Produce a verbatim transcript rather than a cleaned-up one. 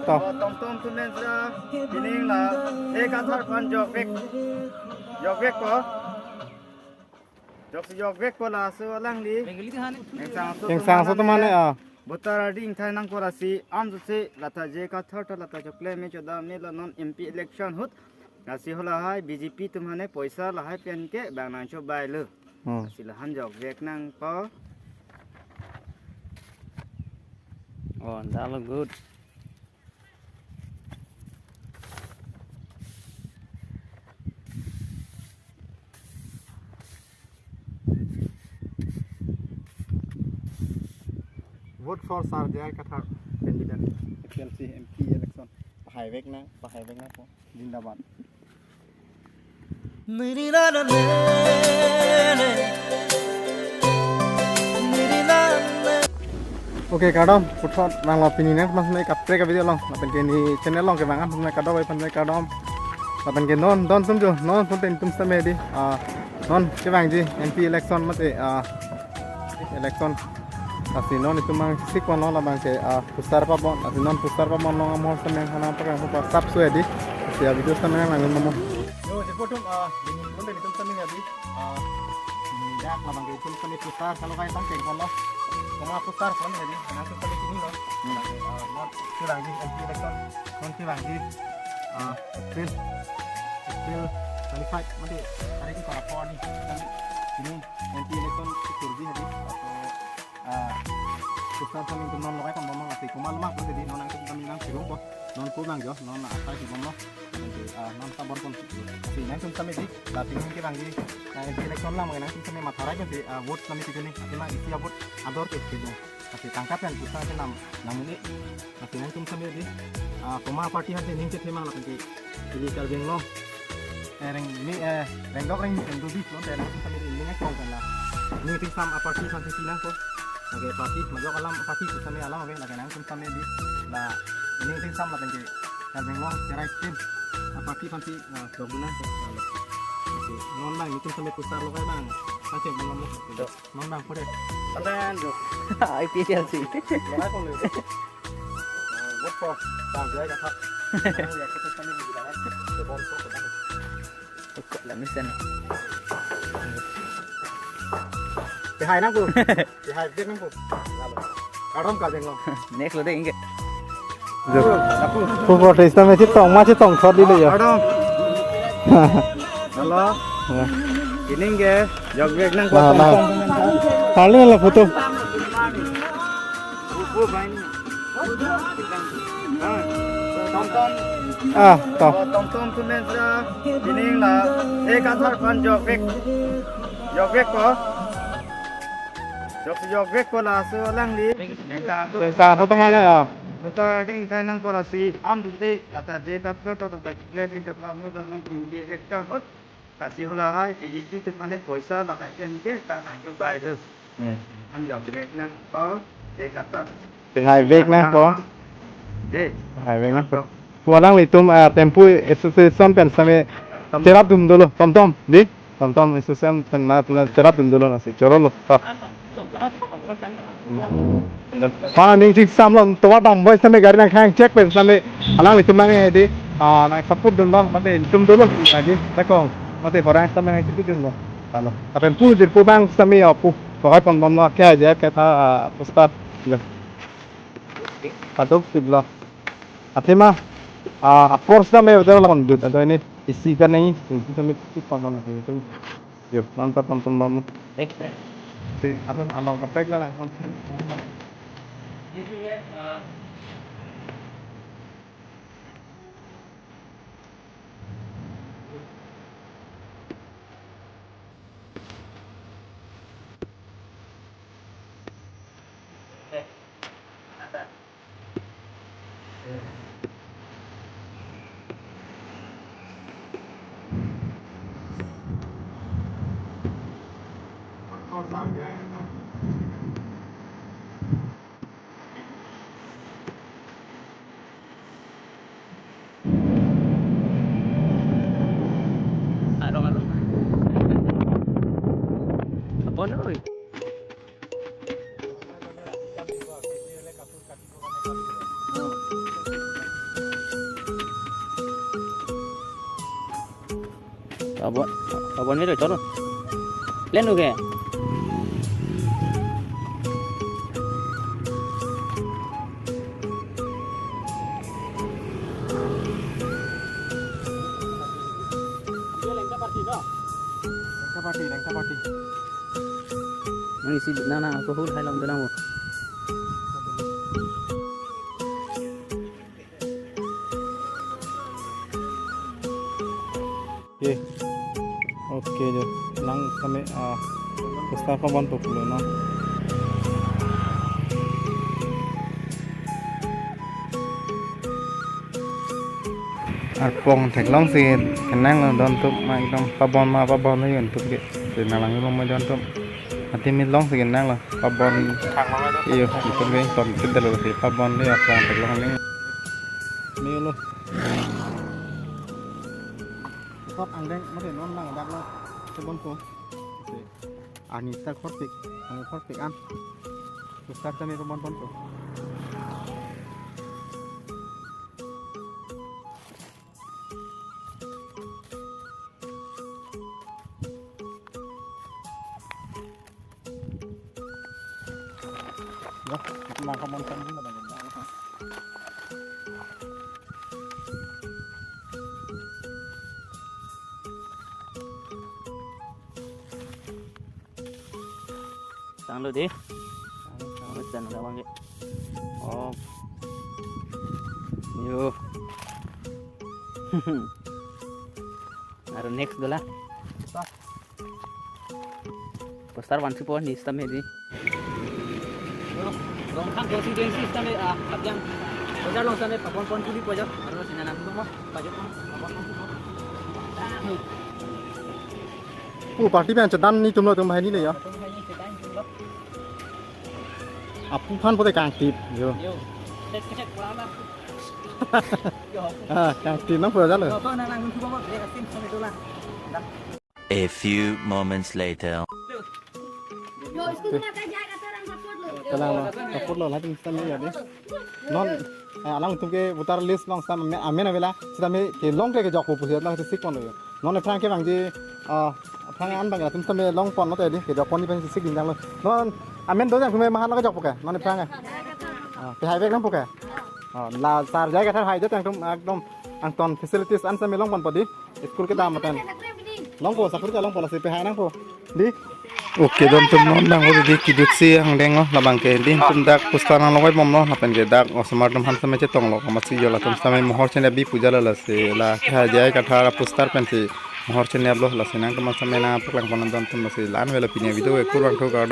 To. Tom tom atum pen sira pining la Ekathar aphan jokvek. Jokvekpo. Joksi jokvekpo laso alangli. Bengali tu hani. Kengsangso atum mane, ah. Voter I D ingthai nangpo lasi amsose lata je Ekathar ta lata chokleme chodamne la non M P election ahut. Lasi halahai B J P atum hane poisa lahai pen ke bang nangchobailo. Hmm. Lasi lahan jokvek nangpo. Oh, that look good. Vote for Sir J I Kathar, candidate A P H L C M P election. Pahaivek nang, pahaivek nangpo. Zindabad. Okay, kardom, puthot nanglo pini nang mas nai kaprek ka-video along, lapen ke ne channel along kevang an mas nai kadokave aphan nai kardom. Lapen ke non, don atum jo, non atum pen netum sitame di, ah, non kevangji M P election mate, ah, election. Lasi non netum mang sik pon non labang ke, ah, poster pabon. Lasi non poster pabon non amor sitame hana pakang pa sap so edi. Lasi a-video sitame nang nangin mamo. Yo, je potum, ah, ini pun dari netum sitame edi. Ah, ini dak labang ke netum sitame poster kalau kayak tang peng pon lo. Koma poster pon edi, hana netum sitame chini lo. Hmm. Ah, non kevangji M P election, non kevangji, ah, April, April twenty-five mate hari ini para pon ni. Ini M P election security hari atau, ah, poster sitame netum non logai pon bomlo, lasi komat ma pon edi non nangtum sitame nangchirongpo. Non ko bang jo, non asai si bomlo. Lasi, ah, non ta bor pon si. Lasi nangtum sitame di, lasi nang kevangji, ah, M P election alam nangtum sitame matharai pon si, ah, vote sitame si kene, athema isi a-vote ador ke si dong. Lasi tangka pen poster si nam, nam ini. Lasi nangtum sitame di, ah, koma party aphan si ning chethe mang lapen ke ili Karbi Anglong, eh, reng ni, eh, rengdok reng ni pen do di lo, te nangtum sitame di ning ekong kan la. Ning tingsam a-party aphan si pinangpo. Lake party majok alam, party sitame alam ave, lake nangtum sitame di la ning tingsam lapen ke Karbi Anglong cherai tim a-party aphan si, ah, dok dun nangpo. Lake non bang netum sitame poster logai bang. Kachem non lo. Non bang pore. Adan jo. A P H L C. Logai pon lo. Vote for Sir J I Kathar. Yang kita kami di dalam. Kebon ko kebon. Kok la mesen. Pehai nangpo. Pehai bek nangpo. Lalu. Kardom Karbi Anglong. Next lo deh, ingke. Pu protest tame chetong ma chetong thot di lo ya. Kardom. Halo. Ya. Ini ingke jokvek nangpo. Nah, nah. Tong tong. Kali lah foto. Tom tom. Ah, to. Tom tom atum pen sira pining la Ekathar aphan jokvek. Jokvekpo. Joksi jokvekpo laso alangli. Sa, sa, sa, tong aja ya. Voter I D ingthai nangpo lasi amsose lata je Ekathar ta lata chokleme chodamne la non M P election ahut. Lasi halahai B J P atum hane poisa lahai pen ke bang nangchobailo. Hmm. An jokvek nangpo, Ekathar. Pahaivek nangpo. Dei. Pahaivek nangpo. Pu alanglitum, ah, Tempo Association pen sitame cherap dun dolo, tom tom, di? Tom tom Association pen na puna cherap dun dolo lasi, choro lo. Ah. Ha, ning tingsam lo, tovar damboi sitame gari nangkhang chek pen sitame alanglitum nang edi, ah, nang support dun bang, mate netum dolo lagi, tekong, mate borang sitame nang support dun lo. Halo. Lapen pu jirpo bang sitame ya pu, tovar pon bomlo, kya aja, kya tha, ah, poster. Padok siblo. Athema, ah, apor sitame hotel la pon dut, ado ini isi kan ini, sitame support pon bomlo. Yo, mantap, mantap, mantap. Thank you. Si, apa, abang kepek lah, lah. Arong, arong. Apa na, oi? Pabon, pabon ni cholo. Len uke. Lengka party, lengka party. Nang isi nang, nang alcohol hai lam tu nang bo. Oke. Oke, jo. Nang kami, ah, poster pabon po pulo, no? Arpong theklong si kenanglo don tup ma ekdom pabon ma pabon lo yun tup ke. Si nang lang lo ma don tup. Ati mit long si kenanglo pabon. Iyo, itu ke ton kedel lo si pabon lo arpong theklong ni. Milo. Sot angdeng mate non nang dak lo. Pabon po. Si. Ani ta khorpik, ani khorpik an. Poster ta me pabon pon po. Ya, itu langkah montan dulu, Bang. Tanglo deh. Tanglo, tanglo. Tanglo, tanglo, Bang. Oh. Yo. Aro next dola. Poster one si po ni stam he di. Rongkhang constituency stam he, ah, Khapjang. Bajar long stam he, pabon pon tuli bajar. Aro sina na mo, bajar pon, pabon pon tuli. Oh, party pen chedan ni tum lo tum hai ni le ya. Tum hai ni chedan tum lo. Apuphan pote kangtip, yo. Yo. Tek tek pura na. Yo. Ah, kangtip nang pura jalo. Yo, to na nang tum mo, dia kasih sama dola. Dah. A few moments later. Yo, इसको तो ना कहीं जाएगा, सर, हम support लो। Kalang lo, support lo, latum sitame ya deh. Non, eh, alangtum ke voter list long sitame amen avela, sitame kelong ke kejok po pusi, lang si sik pon lo yo. Non aphrang ke bang ji, ah, aphrang an bang latum sitame long pon lo te deh, kejok pon ni pen si sik ding dang lo. Non, amen do jang kume mahan lo kejok po ke, non aphrang ke. Ah, pe hai vek nang po ke. Ah, la sar jai kathar hai jat yang tum ekdom angton facilities an sitame long pon po deh. School kedam mate. Long po, sakuri ta long po, lasi pe hai nang po. Deh. Oke, don tum non nang po deh, kidut si angdeng lo labang ke deh, tum dak poster nang longoi bom lo lapen ke dak osomar tum han sitame chetong lo, komat si jo latum sitame mohor chenep bi puja lo lasi la kehai jai kathar poster pensi mohor chenep lo lasi nangtum sitame nangpaklang pon don tum lasi la-an avelo pini video ke kurang thu kar